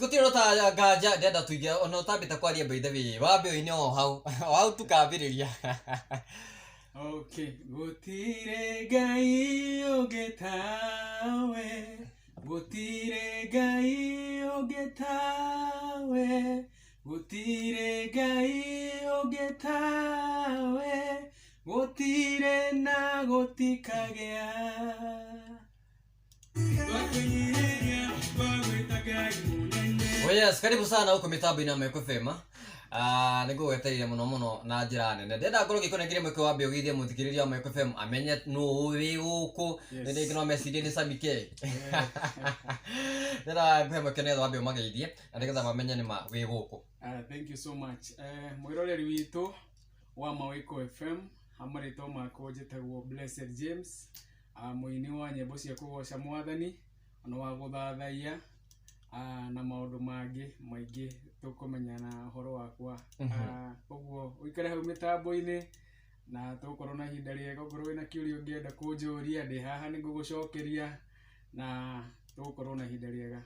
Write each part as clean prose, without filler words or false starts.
Gũtirĩ ũndũ nganja ndĩrenda tuige ona ũtambĩte kwaria, by the way, wambe ũine o hau o hau tukambĩrĩria. Okay, gũtirĩ Ngai ũngĩ tawe, gũtirĩ Ngai ũngĩ tawe, gũtirĩ Ngai ũngĩ tawe, gũtirĩ na gũtikagĩa. Twakwĩnyihĩria, twagwĩta Ngai mũnene. Oh yes, karibu sana huko mitambo-inĩ ya Maiko FM. Ah, nĩ ngũgwetereire mũno mũno na njĩra nene. Ndĩrenda ngorwo ngĩkũnengere mweke wa mbere ũgeithie mũthikĩrĩria wa Maiko FM amenye nũ wĩ gũkũ. Nĩ rĩngĩ no mecirie nĩ Sami K. Ndĩrenda ngũhe mweke nĩgetha wambe ũmageithie na nĩgetha mamenye nĩ ma wĩ gũkũ. Ah, thank you so much. Mwĩroreri witũ wa Mawiko FM, ha marĩtwa makwa njĩtagwo Blessed James, mũini wa nyĩmbo cia kũgoca Mwathani ona wa gũthathaiya, na maũndũ mangĩ maingĩ tũkũmenyana ũhoro wakwa. Ũguo ũikare hau mĩtambo-inĩ na tũgũkorwo na ihinda rĩega. Okorwo wĩna kĩũria ũngĩenda kũnjũria, ndĩ haha nĩ ngũgũcokeria na tũgũkorwo na ihinda rĩega.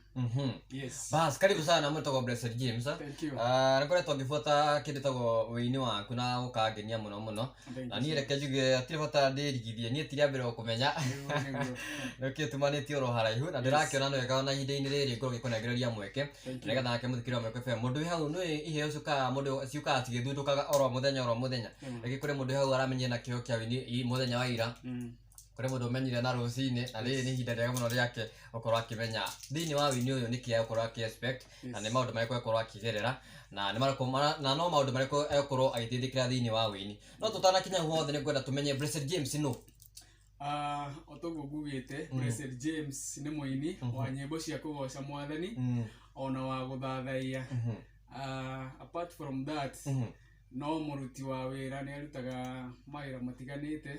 Yes. Bas, karibu sana, mwĩtagwo Blessed James. Thank you. Ah, nĩ ngoretwo ngĩbuata kĩndũ ĩtagwo ũini waku na ũkangenia mũno mũno. Thank Na you niĩ so reke njuge hatirĩ bata ndĩrigithie, niĩ ti rĩa mbere gũkũmenya. Nĩguo, nĩguo. Nĩkĩo tumanĩtie oro haraihu na ndĩrakĩona nĩ wega ona ihinda-inĩ rĩrĩ ngorwo ngĩkũnengereria mweke Thank you. nĩgetha nake mũthikĩrĩria wa Maiko FM, mũndũ wĩ hau nĩ iheo ciũkaga, mũndũ ciũkaga cigĩthundũkaga oro mũthenya oro mũthenya. Rĩngĩ kũrĩ mũndũ wĩ hau aramenyire na kĩheo kĩa ũini mũthenya wa ira, kũrĩ mũndũ ũmenyire na rũcinĩ, na rĩrĩ nĩ ihinda rĩega mũno rĩake gũkorwo akĩmenya thĩinĩ wa ũini ũyũ nĩkĩ egũkorwo akĩ expect na nĩ maũndũ marĩkũ egũkorwo akĩgerera na nĩ marĩkũ na no maũndũ marĩkũ egũkorwo agĩteithĩkĩra thĩinĩ wa ũini. No tũtanakinya hau hothe, nĩ ngwenda tũmenye Blessed James nũ. Ah, o toguo ngugĩte, Blessed James nĩ mũini wa nyĩmbo cia kũgoca Mwathani ona wa gũthathaiya. Apart from that, no mũruti wa wĩra, nĩ arutaga mawĩra matiganĩte,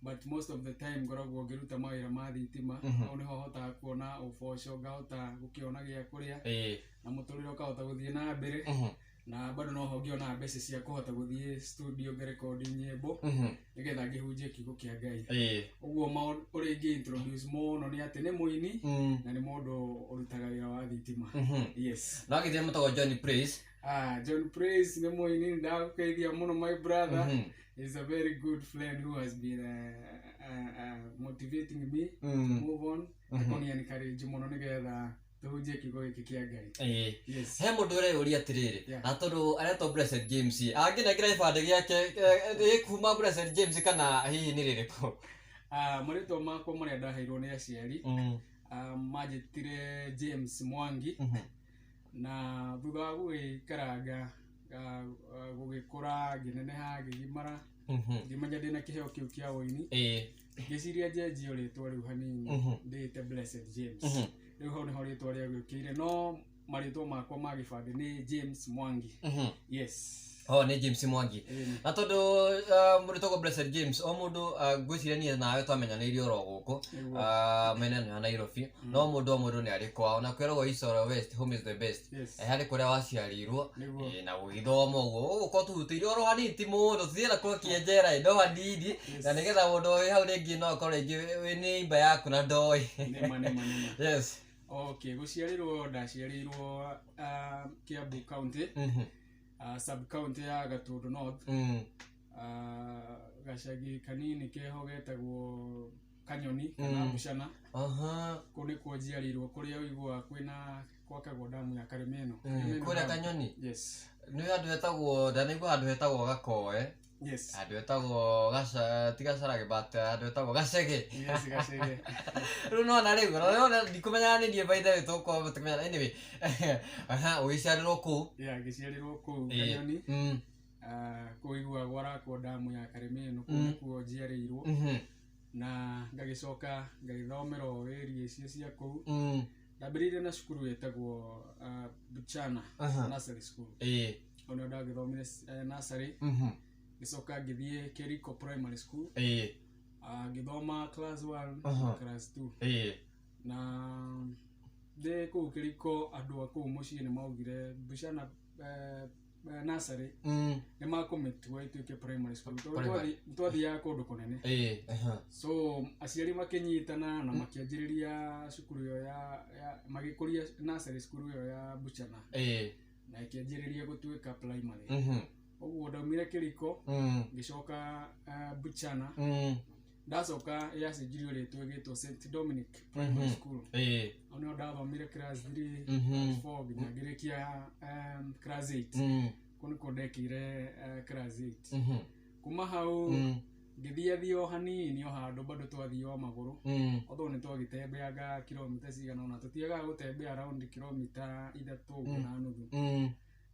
but most of the time ngoragwo ngĩruta mawĩra ma thitima. Hau nĩho hotaga kuona ũboco, ngahota gũkĩona gĩa kũrĩa na mũtũrĩre ũkahota gũthiĩ na mbere, na bado noho ngĩonaga mbeca cia kũhota gũthiĩ studio ngĩrekondi nyĩmbo nĩgetha ngĩhunjie kiugo kĩa Ngai. Ũguo ũrĩa ingĩ introduce mũno nĩ atĩ nĩ mũini na nĩ mũndũ ũrutaga wĩra wa thitima. Yes. No agĩthire mũtagwo John Praise. Ah, John Praise nĩ mũini, ndagũkeithia mũno, my brother. He's a very good friend who has been motivating me to move on, akoni encourage mũno nĩgetha tũhunjie kiugo gĩkĩ kĩa Ngai. Yes. He mũndũ ũreyũria atĩrĩrĩ, na tondũ aretwo Blessed James, angĩnengera gĩbandĩ gĩake gĩkuma Blessed James kana hihi nĩ rĩrĩkũ? Ah, marĩtwa makwa marĩa ndaheirwo nĩ aciari, manjĩtire James Mwangi, na thutha wa gũgĩikaranga, gũgĩkũra, ngĩneneha, ngĩgimara, ngĩmenya ndĩna kĩheo kĩu kĩa ũini, ngĩciria njenjie rĩtwa rĩu hanini, ndĩĩte Blessed James. Rĩu hau nĩho rĩtwa rĩagĩũkĩire, no marĩtwa makwa ma gĩbandĩ nĩ James Mwangi. Yes. Oh, nĩ James Mwangi. Ĩni. Na tondũ mũndũ tagwo Blessed James, o mũndũ, ngwĩciria niĩ nawe twamenyanĩire oro gũkũ mĩena ĩno ya Nairobi, no mũndũ o mũndũ nĩ arĩ kwao na kwĩragwo East or West, home is the best. Harĩ kũrĩa waciarĩirwo na gũgĩthoma ũguo ũgũkorwo tũhutĩire oro hanini, ti mũno, tũthiĩ na kũkĩenjera no hanini, na nĩgetha mũndũ wĩ hau rĩngĩ no akorwo rĩngĩ wĩ nĩ imba yaku na ndoĩ. Nĩma, nĩma, nĩma. Okay, gũciarĩrwo ndaciarĩirwo Kiambu County, sub county ya Gatundu North, gacagi kanini keho getagwo Kanyoni kana Bucana. Kũu nĩkuo njiarĩirwo, kũrĩa ũiguaga kwĩna gwakagwo damu ya Karĩma ĩno. Karĩma ĩno Kũrĩa dam. Kanyoni? Yes. Nĩ handũ hetagwo, ndanaigua handũ hetagwo Gakoe, handũ hetagwo Gaca, ti Gacarage, but handũ hetagwo Gacege. Yes, Gacege. Rĩu nona rĩu nona ndikũmenyaga nĩ niĩ, by the way, tũgũkorwo tũkĩmenyana anyway. Aha, ũgĩciarĩrwo kũu? Yeah, ngĩciarĩrwo kũu Kanyoni. Kũu iguaga gwarakwo damu ya Karĩma ĩno, kũu nĩkuo njiarĩirwo, na ngagĩcoka ngagĩthomera o area icio cia kũu. Ndambĩrĩirie na cukuru ĩtagwo Buchana Nursery School. Hau nĩho ndagĩthomire nursery. Ngĩcoka ngĩthiĩ Keriko Primary School. Ngĩthoma class 1, class 2. Na ndĩ kũu Kĩriko, andũ a kũu mũciĩ nĩ maugire Buchana nursery nĩ makũmĩtua ĩtuĩke primary school tondũ Primary. twathiaga kũndũ kũnene. Ĩĩ, aha. So aciari makĩnyitana na makĩanjĩrĩria cukuru ĩyo ya magĩkũria nursery school ĩyo ya Buchana na ĩkĩanjĩrĩria gũtuĩka primary. Ũguo ndaumire Kĩriko ngĩcoka Buchana. Ndacoka yacenjirio rĩtwa ĩgĩtwo St Dominic Primary School. Hau nĩho ndathomire class 3, class 4 nginya ngĩrĩkia class 8. Kũu nĩkuo ndekĩire class 8. Kuma hau ngĩthiathia o hanini o handũ bado twathiĩ o magũrũ, although nĩ twagĩtembeanga kilomita cigana ũna, tũtiagaga gũtembea around kilomita 3 ũguo na nuthu.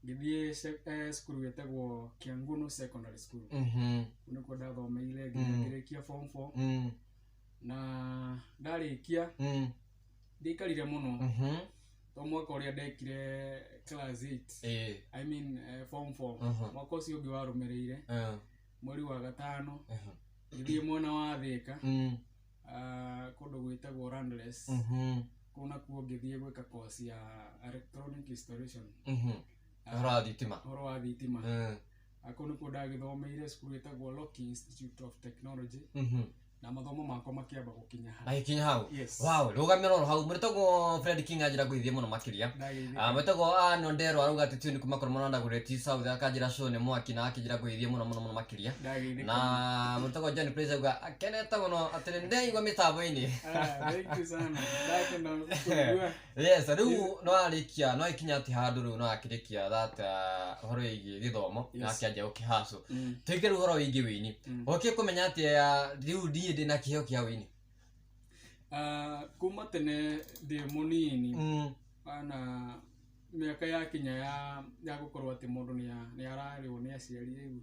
Ngĩthiĩ cukuru ĩtagwo Kiangunu Secondary School. Kũu nĩkuo ndathomeire nginya ngĩrĩkia form 4. Na ndarĩkia ndiaikarire mũno to mwaka ũrĩa ndekire class 8, I mean form 4, mwaka ũcio ũngĩ warũmĩrĩire mweri wa gatano ngĩthiĩ mwena wa Thĩka, kũndũ gwĩtagwo Landless. Kũu nakuo ngĩthiĩ gwĩka course ya electronic installation. Ũhoro wa thitima. Ũhoro wa thitima. Kũu nĩkuo ndagĩthomeire cukuru ĩtagwo Loki Institute of Technology na mathomo makwa makĩamba gũkinya hau. Magĩkinya hau. Yes. Wow, rũgamĩra oro hau. Mwĩtagwo Fred King anjĩra ngũithie mũno makĩria. Ndageithĩka. Mwĩtagwo Nondero arauga atĩ tune kuma kũrĩ Mũranda Gũrĩti South, akanjĩra show nĩ mwaki na akĩnjĩra ngũithie mũno mũno mũno makĩria. Ndageithĩka. Na mwĩtagwo John Praise auga akenete mũno atĩ nĩ ndeigua mĩtambo-inĩ. Ah, thank you sana, ndakena kũigua. Yes, rĩu no arĩkia no ikinya atĩ handũ rĩu no akĩrĩkia that ũhoro wĩgiĩ gĩthomo na akĩanjia gũkĩhacũ. Tuĩke rĩu ũhoro wĩgiĩ wĩini. Ũkĩ kũmenya atĩ rĩu niĩ ndĩna kĩheo kĩa wĩini? Kuma tene ndĩ mũnini na mĩaka yakinya ya gũkorwo atĩ mũndũ nĩ ararĩwo nĩ aciari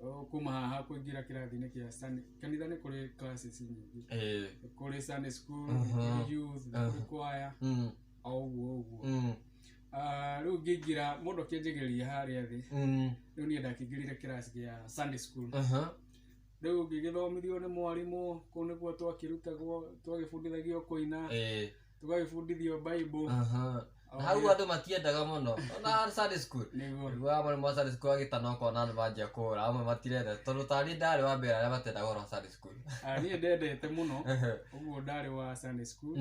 rĩu kuma haha kũingĩra kĩrathi-inĩ kĩa Sunday, kanitha nĩ kũrĩ classes nyingĩ. Nĩ kũrĩ Sunday school, nĩ kũrĩ youth, nĩ kũrĩ choir, o ũguo ũguo. Rĩu ngĩingĩra mũndũ akĩanjĩgĩrĩria harĩa thĩ, rĩu niĩ ndakĩingĩrire kĩrathi kĩa Sunday school. Rĩu ngĩgĩthomithio nĩ mwarimũ, kũu nĩkuo twakĩrutagwo, twagĩbundithagio kũina, tũgagĩbundithio Bible. Na hau andũ matiendaga mũno ona Sunday school. Nĩguo. Rĩu amwe ma Sunday school agĩtana ũkona andũ manjia kũra, amwe matirenda tondũ tarĩ ndarĩ wa mbere arĩa matendaga ũhoro wa Sunday school. Niĩ ndendete mũno, ũguo ndarĩ wa Sunday school.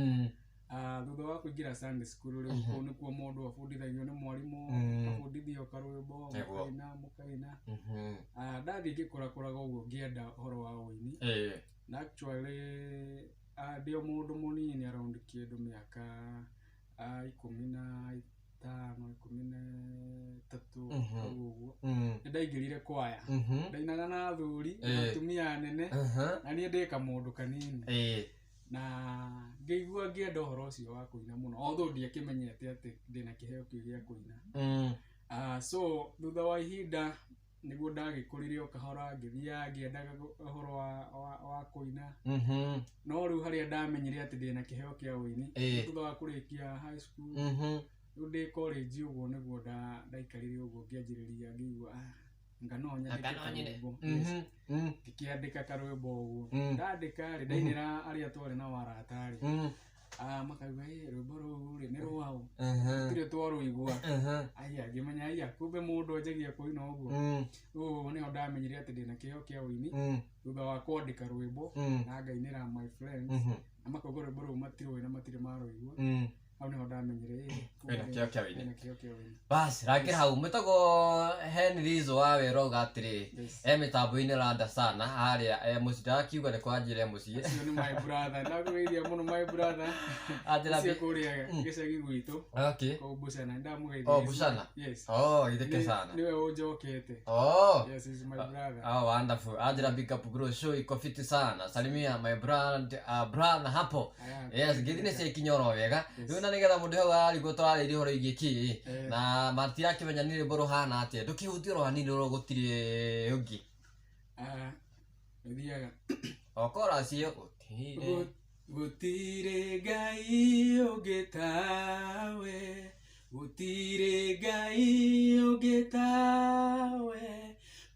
Thutha wa kũingĩra Sunday school rĩu kũu nĩkuo mũndũ abundithagio nĩ mwarimũ, abundithio karwĩmbo, mũkaina mũkaina. Ndathiĩ ngĩkũrakũraga ũguo ngĩenda ũhoro wa ũini. Na actually ndĩ o mũndũ mũnini around kĩndũ mĩaka 15, 13 hau ũguo, nĩ ndaingĩrire kwaya. Ndainaga na athuri na atumia anene, na niĩ ndĩ kamũndũ kanini. Na ngĩigua ngĩenda ũhoro ũcio wa kũina mũno, although ndiakĩmenyete atĩ ndĩna kĩheo kĩu gĩa kũina. So thutha wa ihinda nĩguo ndagĩkũrire o kahora, ngĩthiaga ngĩendaga ũhoro wa kũina. No rĩu harĩa ndamenyire atĩ ndĩna kĩheo kĩa ũini, thutha wa kũrĩkia high school, rĩu ndĩ college ũguo nĩguo ndaikarire ũguo ngĩanjĩrĩria ngĩigua anga no nyandĩke Anga no nyine. karwĩmbo. Yes. Ngĩkĩandĩka karwĩmbo ũguo. Ndandĩka rĩ, ndainĩra arĩa twarĩ nao arata rĩ, makauga ĩ rwĩmbo rũu rĩ nĩ rwaũ, tũtirĩ twarũigua. Aya ngĩmenya aya kumbe mũndũ anjagia kũina ũguo. Rĩu nĩho ndamenyire atĩ ndĩna kĩheo kĩa ũini thutha wa kwandĩka rwĩmbo na ngainĩra my friends, na makauga rwĩmbo rũu matirũĩ na matirĩ marũigua. Hau nĩho ndamenyire ĩ kumbe Wĩna kĩheo kĩa ũini. ndĩna kĩheo kĩa ũini. Bas, rangĩra hau mwĩtagwo Henry Zo wa wĩra auga atĩrĩ e mĩtambo-inĩ randa sana harĩa e mũciĩ, ndarakiuga nĩ kwanjĩra e mũciĩ. Acio nĩ my brother, ndakũgeithia mũno my brother. Anjĩra Ũcio kũrĩa gĩcagi gwitũ. Okay. Kũu Buchana, ndamũgeithia. Oh, Buchana? Yes. Oh, itheke sana. Nĩwe ũnjokete. Oh. Yes, he's my brother. Oh, wonderful. Anjĩra big up bro, show iko fiti sana. Salimia my brand, brother hapo. Aya, Yes, ngeithi nĩ ciakinya oro wega. Rĩu na nĩgetha mũndũ hau ararigwo tũrarĩria ũhoro wĩgiĩ kĩ, na matirakĩmenya nĩ rwĩmbo rũhana atĩa, ndũkĩhutie oro hanini rũrũ gũtirĩ ũngĩ. Ũthiaga. O chorus ĩyo, gũtirĩ. Gũtirĩ Ngai ũngĩ tawe, gũtirĩ Ngai ũngĩ tawe,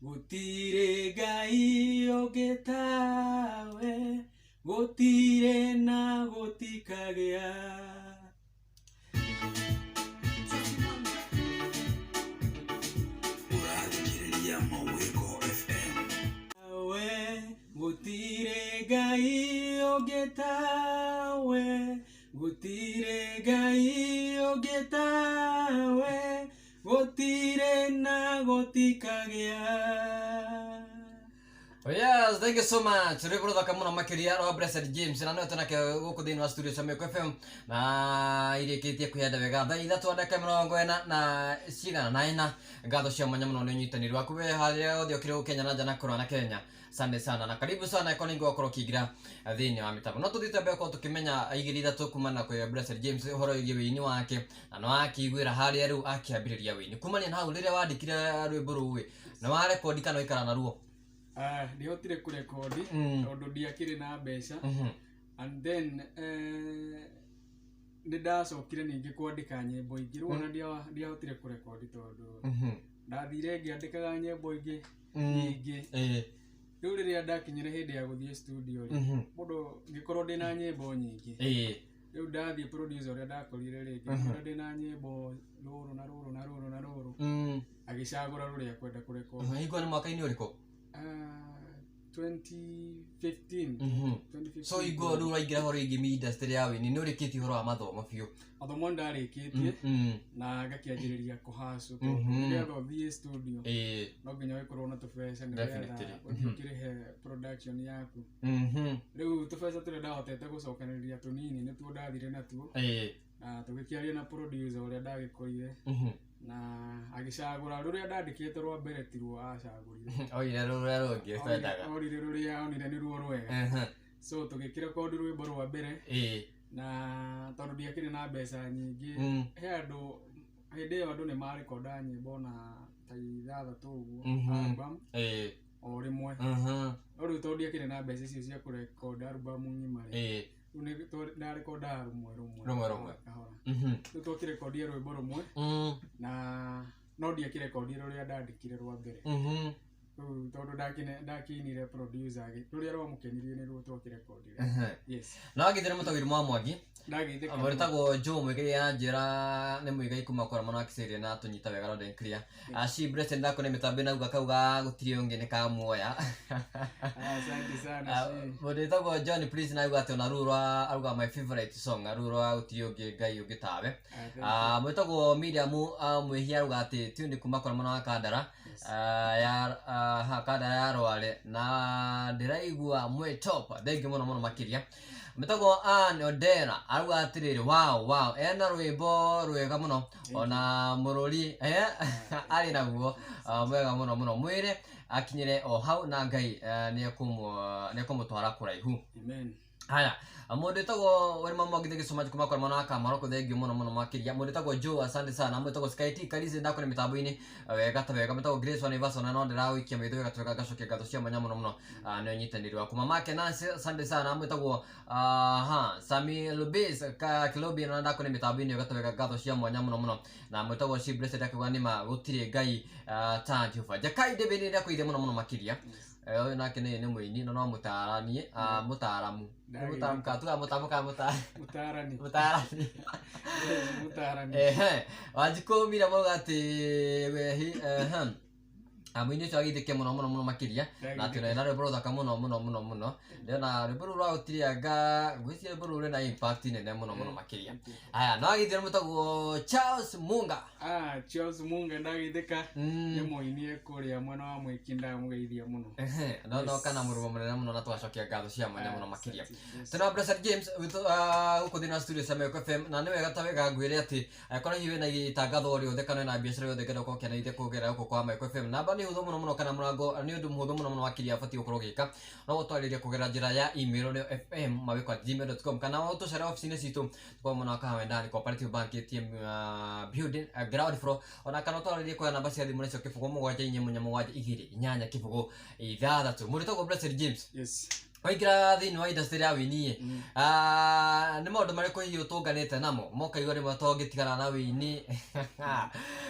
gũtirĩ Ngai ũngĩ tawe, gũtirĩ na gũtikagĩa. Ngai ũngĩ tawe, gũtirĩ Ngai ũngĩ tawe, gũtirĩ na gũtikagĩa. Oh yes, thank you so much. Rwĩmbo rũthaka mũno makĩria rwa Blessed James na nĩwe tũnake gũkũ thĩinĩ wa studio cia Mĩkũ FM na irĩkĩtie kwĩhanda wega thaa ithatũ ndagĩka mĩrongo ĩna na cigana na ĩna. Ngatho cia mwanya mũno nĩ ũnyitanĩri waku we harĩa hothe ũkĩrĩ gũkũ Kenya na nja na kũraya na Kenya. Asante sana na karibu sana ĩkorwo ningĩ wakorwo ũkĩingĩra thĩinĩ wa mĩtambo. No tũthiĩte mbere gũkorwo tũkĩmenya igĩrĩ ithatũ kumana kwĩ Blessed James ũhoro wĩgiĩ wĩini wake na nĩ wakĩiguĩra harĩa rĩu akĩambĩrĩria wĩini. Kumania na hau rĩrĩa wandĩkire rwĩmbo rũu ĩ, nĩ warekondi kana waikara naruo? Ndihotire kũrekondi tondũ ndiakĩrĩ na mbeca. And then nĩ ndacokire ningĩ kwandĩka nyĩmbo ingĩ. Rĩu ona ndiahotire kũrekondi tondũ ndathire ngĩandĩkaga nyĩmbo ingĩ nyingĩ. Rĩu rĩrĩa ndakinyire hĩndĩ ya gũthiĩ studio rĩ, mũndũ ngĩkorwo ndĩna nyĩmbo nyingĩ. Rĩu ndathiĩ producer ũrĩa ndakorire rĩ, ngĩmwĩra ndĩna nyĩmbo rũrũ na rũrũ na rũrũ na rũrũ. Agĩcagũra rũrĩa akwenda kũrekondi. Hingo nĩ mwaka-inĩ ũrĩkũ? 2015. 2015. So hingo rĩu ũraingĩra ũhoro wĩgiĩ industry ya wĩini nĩ ũrĩkĩtie ũhoro wa mathomo biũ? Mathomo ndarĩkĩtie na ngakĩanjĩrĩria kũhacũ tondũ nĩgetha ũthiĩ studio no nginya ũgĩkorwo na tũbeca nĩgetha ũthiĩ ũkĩrĩhe production yaku. Rĩu tũbeca tũrĩa ndahotete gũcokanĩrĩria tũnini nĩtuo ndathire natuo. Na tũgĩkĩaria na producer ũrĩa ndagĩkorire na agĩcagũra rũrĩa ndandĩkĩte rwa mbere tiruo acagũrire. Oire rũrĩa rũngĩ twendaga. Orire rũrĩa onire nĩruo rwega. So tũgĩkĩrekondi rwĩmbo rwa mbere na tondũ ndiakĩrĩ na mbeca nyingĩ, he andũ hĩndĩ ĩyo andũ nĩ marekondaga nyĩmbo na ta ithathatũ ũguo album o rĩmwe. No rĩu tondũ ndiakĩrĩ na mbeca icio cia kũrekonda album ng'ima rĩ, rĩu nĩ ndarekondaga rũmwe rũmwe. Rũmwe rũmwe. Kahora. Rĩu twakĩrekondire rwĩmbo rũmwe na no ndiakĩrekondire rũrĩa ndandĩkire rwa mbere. Rĩu tondũ ndakĩinire producer rũrĩa rwamũkenirie nĩruo twakĩrekondire. Yes. Na wagithire mũtagwĩri mwa Mwangi. Ndagĩithĩka. Mũrĩtagwo Joe Muigai ya njĩra nĩ Muigai kuma kũrĩa mwena wa Kiserian na tũnyita wega loud and clear. Aci Blessed ndako nĩ mĩtambo ĩnauga kauga gũtirĩ ũngĩ nĩ kamuoya. Asante sana. Mũndũ wĩtagwo John please nauga atĩ ona rũu rwa auga my favorite song rũu rwa gũtirĩ ũngĩ Ngai ũngĩ tawe. Mwĩtagwo Miriam Mwĩhia auga atĩ tune kuma kũrĩa mwena wa Kandara ya Kandara ya Rware na ndĩraigua mwĩ top. Thank you mũno mũno makĩria. Mwĩtagwo Ann Odera arauga atĩrĩrĩ wow wow ena rwĩmbo rwega mũno ona mũrũri arĩ naguo mwega mũno mũno mwĩre akinyĩre o hau na Ngai nĩekũmũtwara kũraihu. Amen. Haya, mũndũ wĩtagwo Wĩrima Mwangi thank you so much kuma kũrĩa mwena wa Kamaroko thank you mũno mũno makĩria. Mũndũ wĩtagwo Joe asante sana. Mũndũ wĩtagwo Sky T Karizi ndako nĩ mĩtambo-inĩ wega ta wega. Mũndũ wĩtagwo Grace wa Naivas ona no ndĩragũikia maitho wega ta wega ngacokia ngatho cia mwanya mũno mũno nĩ ũnyitanĩri waku. Mama ake Nancy asante sana. Mũndũ wĩtagwo Sami Lubis ka Kilobi na ndako nĩ mĩtambo-inĩ wega ta wega ngatho cia mwanya mũno mũno. Na mũndũ wĩtagwo She Blessed akiuga nĩma gũtirĩ Ngai ta Jehova. Jakai David nĩ ndakwĩire mũno mũno makĩria. Ũyũ nake nĩ mũini no no mũtaranie mũtaaramu. Mũtaaramu ka tuga mũtaaramu ka mũtarani. Mũtarani. Mũtarani. Wanjikũ Mira mauga atĩ we mũini ũcio agĩithĩke mũno mũno mũno makĩria na atĩ na rwĩmbo rũthaka mũno mũno mũno mũno. Ndĩrona rwĩmbo rũu rwa gũtirĩ anga ngwĩciria rwĩmbo rũu rwĩna impact nene mũno mũno makĩria. Haya, no agĩithĩra mũtagwo Charles Munga. Charles Munga ndagĩithĩka nĩ mũini kũrĩa mwena wa Mwĩki ndamũgeithia mũno. No kana mũrũmo mũnene mũno na twacokia ngatho cia mwanya mũno makĩria. Tũna Blessed James gũkũ thĩinĩ wa studio cia Mĩkũ FM na nĩ wega ta wega ngwĩre atĩ angĩkorwo hihi wĩna itangatho rĩothe kana wĩna biacara yothe ũngĩenda gũkorwo ũkĩanĩrĩria kũgerera gũkũ kwa Mĩkũ FM namba nĩ hũthũ mũno mũno kana mũrango nĩ ũndũ mũhũthũ mũno mũno makĩria ũbatiĩ gũkorwo ũgĩka no gũtwarĩria kũgerera njĩra ya email nĩyo fmmawĩko@gmail.com kana ũtũcere obici-inĩ citũ kwa mwena wa Kahawa Cooperative Bank ATM building ground floor ona kana ũtwarĩrie kwa namba cia thimũ nĩcio 0 7 4 7 2 8 0 6. Mũndũ wĩtagwo Blessed James. Yes. Waingĩra thĩinĩ wa industry ya wĩini nĩ maũndũ marĩkũ hihi ũtũnganĩte namo mokaigua rĩmwe to ũngĩtigana na wĩini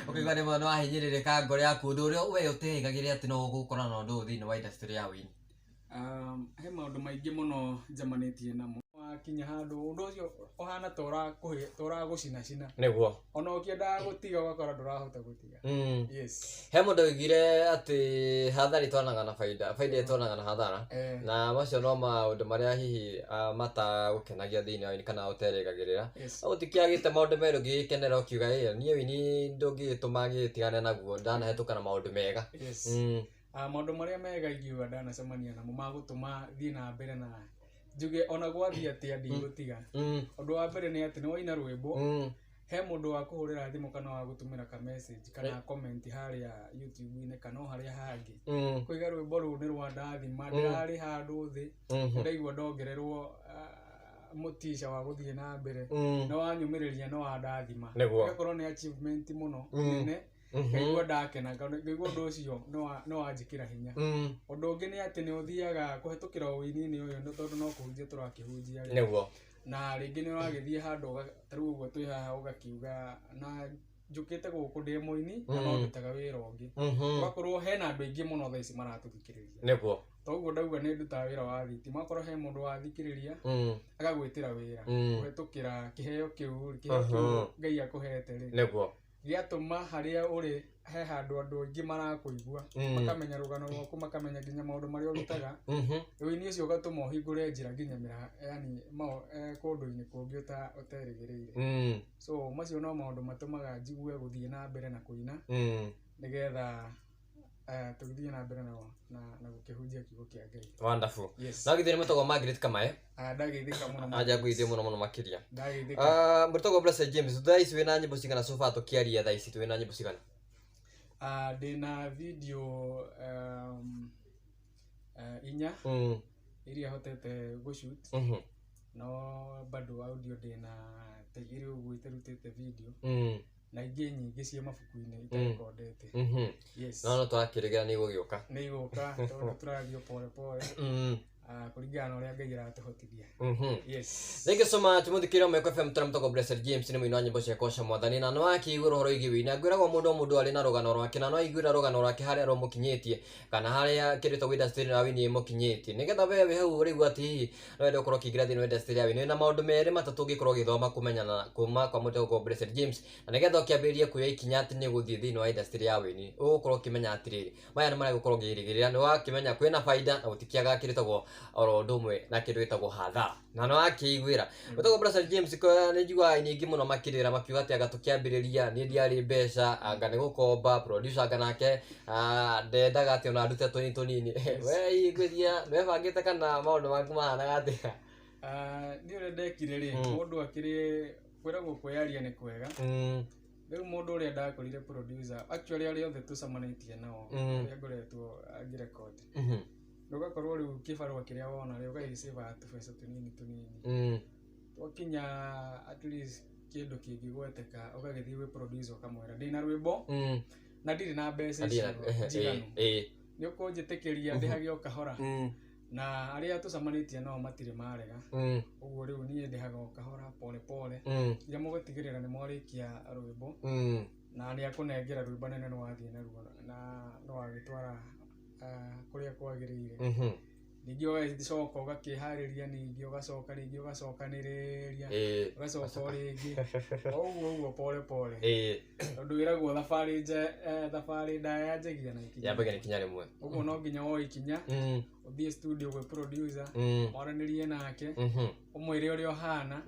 ũkaigua rĩmwe nĩ wahinyĩrĩrĩka ngoro yaku ũndũ ũrĩa we ũterĩgagĩrĩra atĩ no ũgũkorana na ũndũ ũyũ thĩinĩ wa industry ya wĩini? He maũndũ maingĩ mũno njamanĩtie namo. Wa Wakinya handũ ũndũ ũcio ũhana ta ũragũcinacina. Nĩguo. Ona ũkĩendaga gũtiga ũgakora ndũrahota gũtiga. Yes. He mũndũ oigire atĩ hathara ĩtwaranaga na baida, baida ĩtwaranaga na hathara. Na macio no maũndũ marĩa hihi matagũkenagia thĩinĩ wa wĩini kana ũterĩgagĩrĩra. Yes. No gũtikĩagĩte maũndũ merũ ũngĩgĩkenera ũkiuga ĩ niĩ wĩini ndũngĩgĩtũma ngĩgĩtigane naguo ndanahĩtũka na maũndũ mega. Yes. Maũndũ marĩa mega ingiuga ndanacemania namo magũtũma thiĩ na mbere na njuge ona gwathiĩ atĩa ndigũtiga. Ũndũ wa mbere nĩ atĩ nĩ waina rwĩmbo, he mũndũ wa kũhũrĩra thimũ kana wa gũtũmĩra ka message kana comment harĩa YouTube-inĩ kana o harĩa hangĩ. Kũiga rwĩmbo rũu nĩ rwa ndathima, ndĩrarĩ handũ thĩ, ndaigua ndongererwo mũtisha wa gũthiĩ na mbere, nĩ wanyũmĩrĩria nĩ wandathima. Nĩguo. Ĩgakorwo nĩ achievement mũno nene. Ngaigua ndakena, ngaigua ũndũ ũcio nĩ wanjĩkĩra hinya. Ũndũ ũngĩ nĩ atĩ nĩ ũthiaga kũhetũkĩra ũini-inĩ ũyũ nĩ tondũ no kũhunjia tũrakĩhunjia rĩ. Nĩguo. Na rĩngĩ nĩ ũragĩthiĩ handũ ta rĩu ũguo twĩ haha ũgakiuga na njũkĩte gũkũ ndĩ mũini na no ndutaga wĩra ũngĩ. Ũgakorwo hena andũ aingĩ mũno thaa ici maratũthikĩrĩria. Nĩguo. Toguo ndauga nĩ ndutaga wĩra wa thitima, okorwo he mũndũ wathikĩrĩria agagwĩtĩra wĩra kũhetũkĩra kĩheo kĩu kĩheo kĩu Ngai akũhete rĩ. Nĩguo. Gĩatũma harĩa ũrĩ he handũ andũ aingĩ marakũigua, makamenya rũgano rwaku, makamenya nginya maũndũ marĩa ũrutaga. Ũini ũcio ũgatũma ũhingũre njĩra nginya yani kũndũ-inĩ kũngĩ ũterĩgĩrĩire. So macio no maũndũ matũmaga njigue gũthiĩ na mbere na kũina nĩgetha tũgĩthiĩ na mbere na gũkĩhunjia kiugo kĩa Ngai. Wonderful. Yes. No githĩ nĩ mũtagwo Margaret Kamae. Ndageithĩka mũno. Aja ngũithie mũno mũno makĩria. Ndageithĩka. Mũtagwo Blessed James, thaa ici wĩna nyĩmbo cigana so far tũkĩaria thaa ici twĩna nyĩmbo cigana? Ndĩna video inya iria hotete gũshoot. No bado audio ndĩna ta igĩrĩ ũguo itarutĩte video. Na ingĩ nyingĩ ciĩ mabuku-inĩ itarekondete. Yes. No tũrakĩrĩgĩra nĩ igũgĩũka. Nĩ igũka tondũ tũrathiĩ pole pole. Kũringana na ũrĩa Ngai aratũhotithia. Yes. Thank you so much mũthikĩrĩria wa Meko FM tũrĩa mũtagwo Blessed James nĩ mũini wa nyĩmbo cia kũgoca mwathani na no akĩiguĩra ũhoro wĩgiĩ wĩini. Ngwĩragwo mũndũ o mũndũ arĩ na rũgano rwake na no aiguĩra rũgano rwake harĩa rũmũkinyĩtie kana harĩa kĩndũ gĩtagwo industry ya wĩini ĩmũkinyĩtie nĩgetha we wĩ hau ũrĩigua atĩ hihi no wende gũkorwo ũkĩingĩra thĩinĩ wa industry ya wĩini. Wĩna maũndũ merĩ matatũ ũngĩkorwo ũgĩthoma kũmenyana kuma kwa mũndũ ũgũtwo Blessed James na nĩgetha ũkĩambĩrĩrie kuoya ikinya atĩ nĩ ũgũthiĩ thĩinĩ wa industry ya wĩini ũgũkorwo ũkĩmenya atĩrĩrĩ maya nĩ marĩa ũgũkorwo ũkĩrĩgĩrĩra nĩ wakĩmenya kwĩna baida na gũtikĩagaga kĩndũ gĩtagwo oro ũndũ ũmwe na kĩndũ gĩtagwo hathara na nĩ wakĩiguĩra. Mũtagwo Blessed James nĩ njiguaga aini aingĩ mũno makĩrĩra makiuga atĩ anga tũkĩambĩrĩria niĩ ndiarĩ mbeca anga nĩ gũkomba producer anga nake ndendaga atĩ ona ndute tũnini tũnini. We hihi ngwĩciria nĩwebangĩte kana maũndũ maku mahanaga atĩa? Niĩ ũrĩa ndekire rĩ, mũndũ akĩrĩ kwĩragwo kwĩyaria nĩ kwega. Rĩu mũndũ ũrĩa ndakorire producer, actually arĩa othe tũcemanĩtie nao, arĩa ngoretwo ngĩrecord. Ũgakorwo rĩu kĩbarũa kĩrĩa wona rĩ, ũgagĩcĩvaga tũbeca tũnini tũnini. Twakinya at least kĩndũ kĩngĩgweteka, ũgagĩthiĩ gwĩ producer ũkamwĩra ndĩna rwĩmbo na ndirĩ na mbeca icio njiganu. Nĩ ũkũnjĩtĩkĩria ndĩhage o kahora. Na arĩa tũcemanĩtie nao matirĩ marega. Ũguo rĩu niĩ ndĩhaga o kahora pole pole. Nginya mũgũtigĩrĩra nĩ mwarĩkia rwĩmbo. Na nĩ akũnengera rwĩmbo nene nĩ wathiĩ naruo na nĩ wagĩtwara kũrĩa kwagĩrĩire. Ningĩ ũgagĩcoka ũgakĩharĩria ningĩ ũgacoka rĩngĩ ũgacokanĩrĩria ũgacoka o rĩngĩ o ũguo ũguo pole pole. Tondũ wĩragwo thabarĩ ndaya yanjagia na ikinya. Yambagia na ikinya rĩmwe. Ũguo no nginya woe ikinya ũthiĩ studio gwĩ producer mwaranĩrie nake ũmwĩre ũrĩa ũhana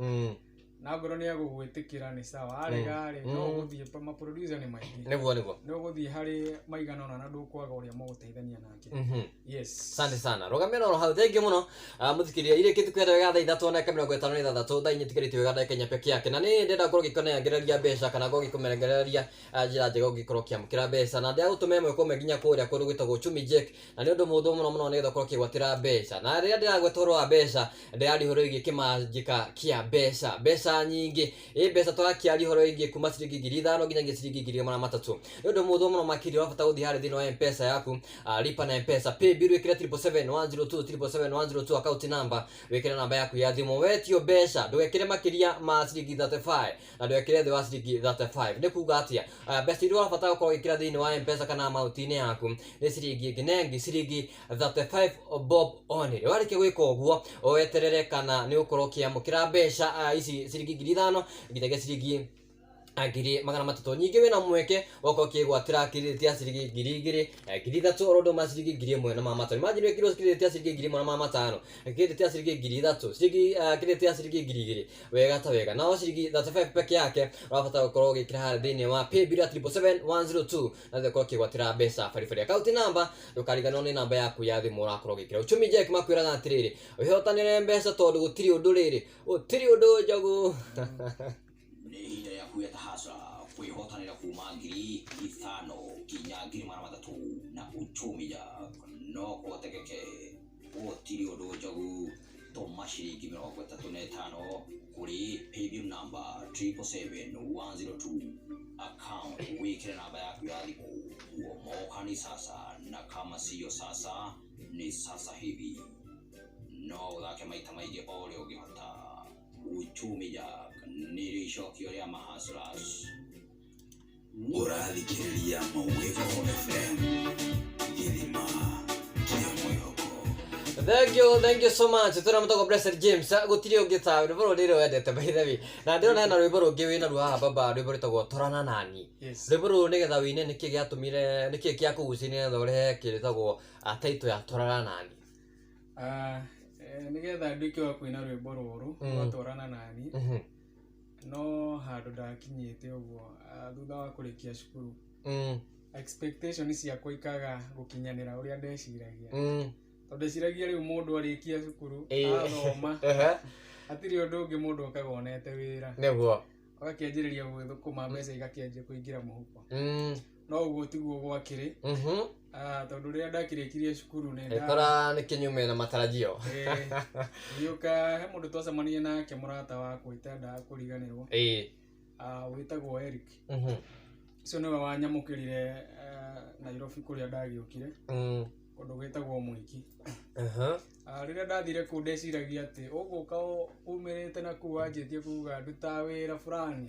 na angorwo nĩ egũgwĩtĩkĩra nĩ sawa arega rĩ no ũgũthiĩ ma producer nĩ maingĩ. Nĩguo nĩguo. Nĩ ũgũthiĩ harĩ maigana ũna na ndũkwaga ũrĩa mũgũteithania nake. Yes. Asante sana. Rũgamia na hau thank you mũno. Mũthikĩrĩria irĩkĩtie kwenda wega thaa 3 na 56 thaa 4 tigarĩtie wega ndagĩka 4 peke yake na nĩ ndĩrenda ngorwo ngĩkũnengereria mbeca kana ngorwo ngĩkũnengereria njĩra njega ũngĩkorwo ũkĩamũkĩra mbeca na ndĩragũtũma ĩmwe kwa ĩmwe nginya kũrĩa kũndũ gwĩtagwo Uchumi Jack na nĩ ũndũ mũhũthũ mũno mũno nĩgetha ũkorwo ũkĩgwatĩra mbeca na rĩrĩa ndĩragweta ũhoro wa mbeca ndĩraria ũhoro wĩgiĩ kĩmanjĩka kĩa mbeca mbeca mbeca nyingĩ. Ĩ mbeca tũrakĩaria ũhoro wĩgiĩ kuma ciringi 5,000 nginyagia ciringi 300,000. Nĩ ũndũ mũhũthũ mũno makĩria, ũrabatara gũthiĩ harĩa thĩinĩ wa M-Pesa yaku, lipa na M-Pesa, pay bill, wĩkĩre 777 102, 777 102, account number wĩkĩre namba yaku ya thimũ. Wetio mbeca ndũgekĩre makĩria ma ciringi 35 na ndũgekĩre thĩ wa ciringi 35. Nĩ kuga atĩa? Mbeca iria ũrabatara gũkorwo ũgĩkĩra thĩinĩ wa M-Pesa kana amaunti-inĩ yaku nĩ ciringi nginengi ciringi 35 bob only. Warĩkia gwĩka ũguo, weterere kana nĩ ũgũkorwo ũkĩamũkĩra mbeca ici ciringi 5,000 nginyagia ciringi 300,000. Ningĩ wĩna mweke wakorwo ũkĩgwatĩra credit ya ciringi 2,000, 3,000, oro ũndũ ma ciringi 1,500. Imagine wĩkĩrwo credit ya ciringi 1,500, credit ya ciringi 3,000, ciringi credit ya ciringi 2,000, wega ta wega. Nao ciringi 35 peke yake ũrabatara gũkorwo ũgĩkĩra harĩa thĩinĩ wa paybill ya 777 102 na ũkorwo ũkĩgwatĩra mbeca baribari. Account number ndũkariganĩrwo nĩ namba yaku ya thimũ ũrakorwo ũgĩkĩra. Uchumi Jack makwĩraga atĩrĩrĩ, wĩhotanĩre mbeca tondũ gũtirĩ ũndũ rĩrĩ, gũtirĩ ũndũ njogu. Nĩ ihinda rĩa kwĩta hasra kwĩhotanĩra kuma 5,000 nginya 300,000 na Uchumi Jack. No kũhotekeke gũtirĩ ũndũ njogu. Tũma ciringi 35 kũrĩ paybill number 777 102, account wĩkĩre namba yaku ya thimũ. Kuomoka ni sasa, na kama siyo sasa ni sasa hivi. No ũthake maita maingĩ o ũrĩa ũngĩhota. Uchumi Jack nĩrĩo icokio rĩa mahustlers. Ũrathikĩrĩria Mwĩhoko FM, gĩthima kĩa mwĩhoko. Thank you, thank you so much. Tuna mtoko Blessed James. Gũtirĩ ũngĩ tawe. Rwĩmbo rũrũ rĩrĩ wendete, by the way. Na ndĩrona hena rwĩmbo rũngĩ wĩna ruo haha baba, rwĩmbo rwĩtagwo Torana Nani. Yes. Rwĩmbo rũrũ nĩgetha wĩine, nĩkĩ gĩatũmire, nĩkĩ gĩakũgucĩrĩria nĩgetha ũrehe kĩrĩtagwo title ya Torana Nani? Nĩgetha nduĩke wa kũina rwĩmbo rũrũ rwa Twarana Nani, no handũ ndakinyĩte ũguo, thutha wa kũrĩkia cukuru, expectation ciakwa ikaga gũkinyanĩra ũrĩa ndeciragia, tondũ ndeciragia rĩu mũndũ arĩkia cukuru, athoma, hatirĩ ũndũ ũngĩ, mũndũ okaga onete wĩra, ũgakĩanjĩrĩria gwĩthũkũma, mbeca igakĩanjia kũingĩra mũhuko. No ũguo tiguo gwakĩrĩ, tondũ rĩrĩa ndakĩrĩkirie cukuru nĩ Ĩkora nĩ kĩnyume na matarajio. Ngĩũka he mũndũ twacemanirie nake, mũrata wakwa itendaga kũriganĩrwo, wĩtagwo Eric. Ũcio nĩwe wanyamũkĩrire Nairobi kũrĩa ndagĩũkire, kũndũ gwĩtagwo Mwiki. Rĩrĩa ndathire kũu, ndeciragia atĩ ũgũka umĩrĩte na kũu wanjĩtie kuga nduta wĩra fulani,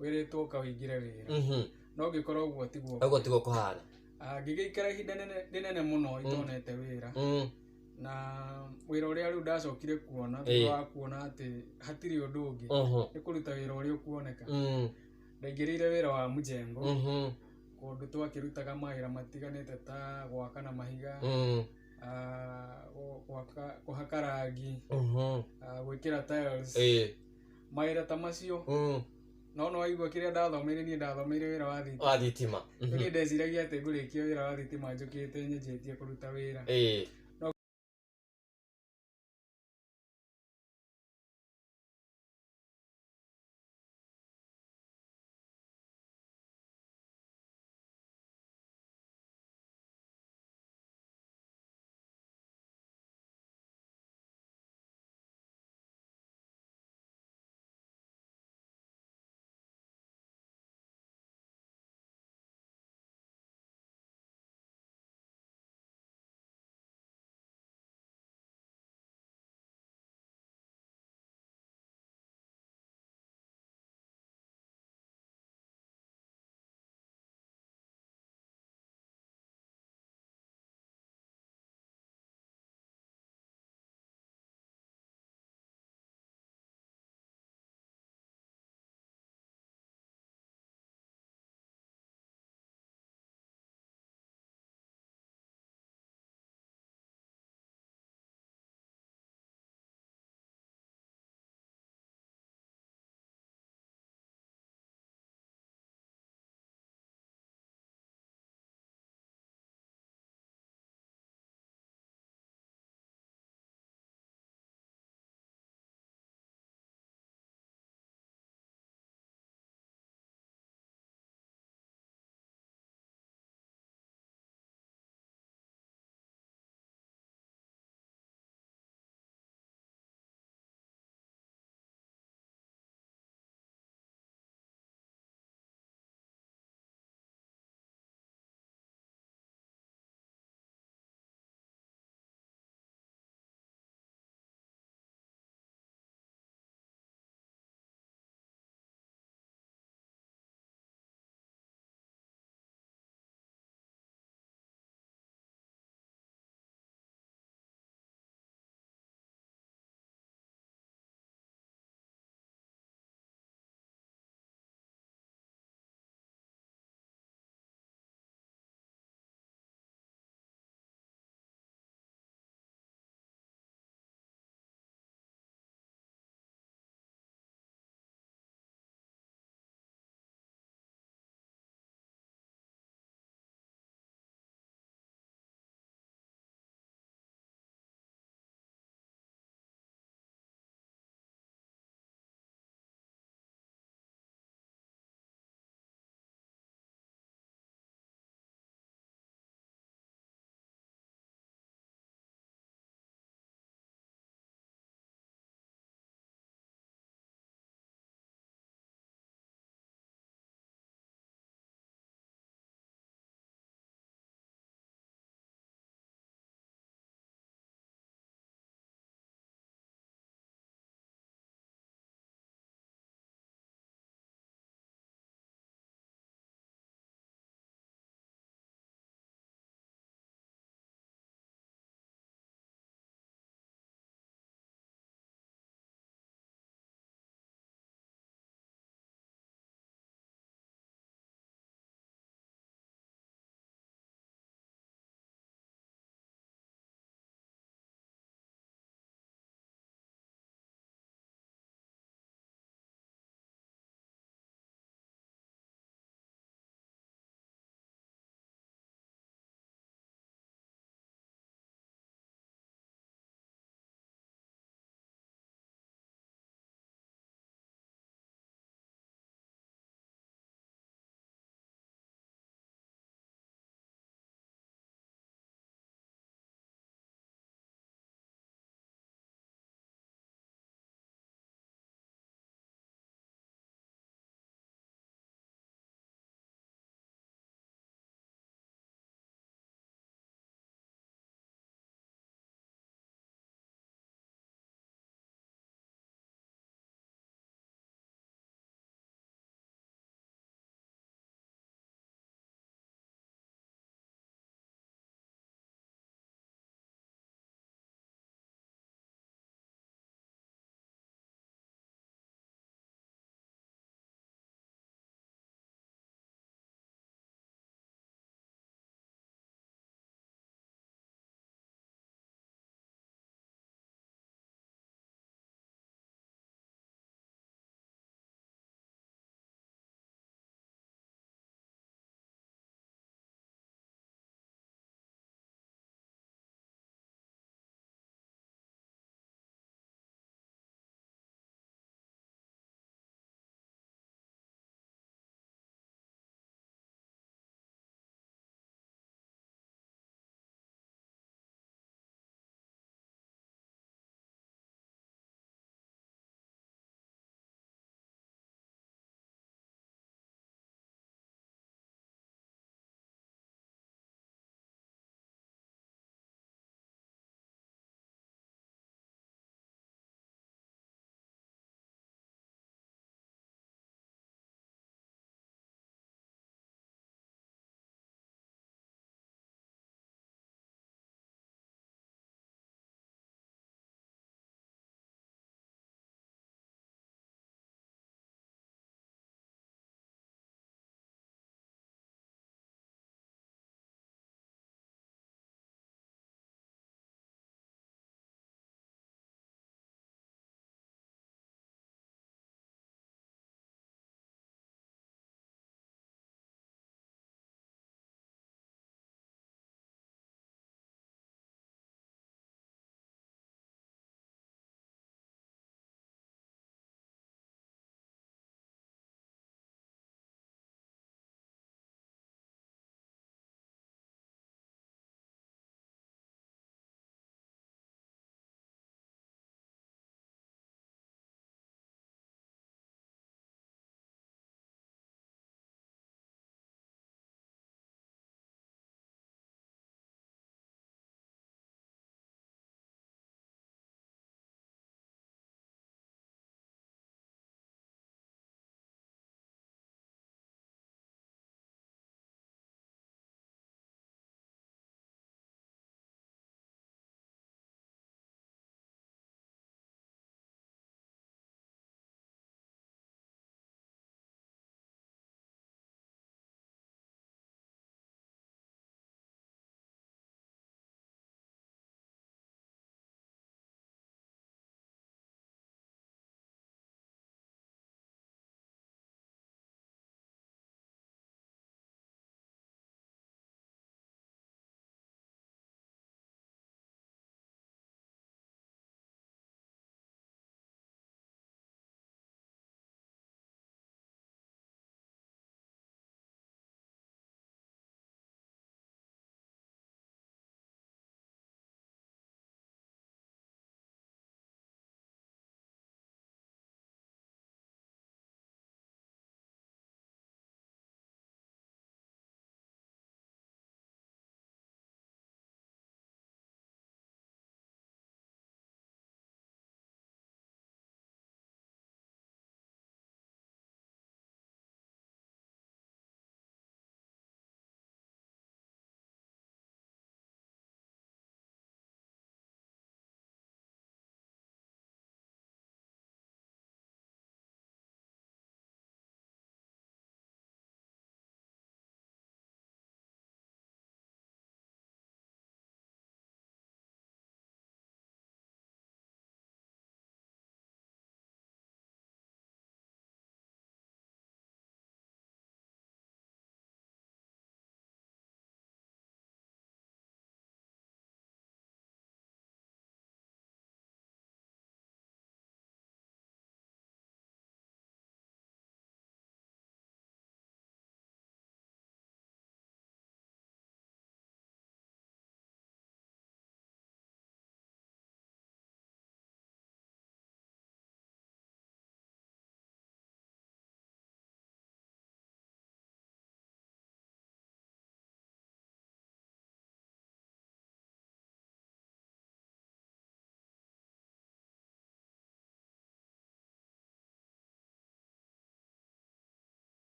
wĩrĩtwo ũka ũingĩre wĩra, no ngĩkora ũguo tiguo. Ũguo tiguo kũhana. Ngĩgĩikara ihinda rĩnene mũno itonete wĩra, na wĩra ũrĩa rĩu ndacokire kuona, thutha wa kuona atĩ hatirĩ ũndũ ũngĩ, nĩ kũruta wĩra ũrĩa ũkuoneka, ndaingĩrĩire wĩra wa mjengo, kũndũ twakĩrutaga mawĩra matiganĩte ta gwaka na mahiga, gwaka, kũhaka rangi, gwĩkĩra tiles, mawĩra ta macio. No waigua kĩrĩa ndathomeire, niĩ ndathomeire wĩra wa thitima. Wa thitima. Rĩu niĩ ndeciragia atĩ ngũrĩkia wĩra wa thitima njũkĩte nyenjetie kũruta wĩra.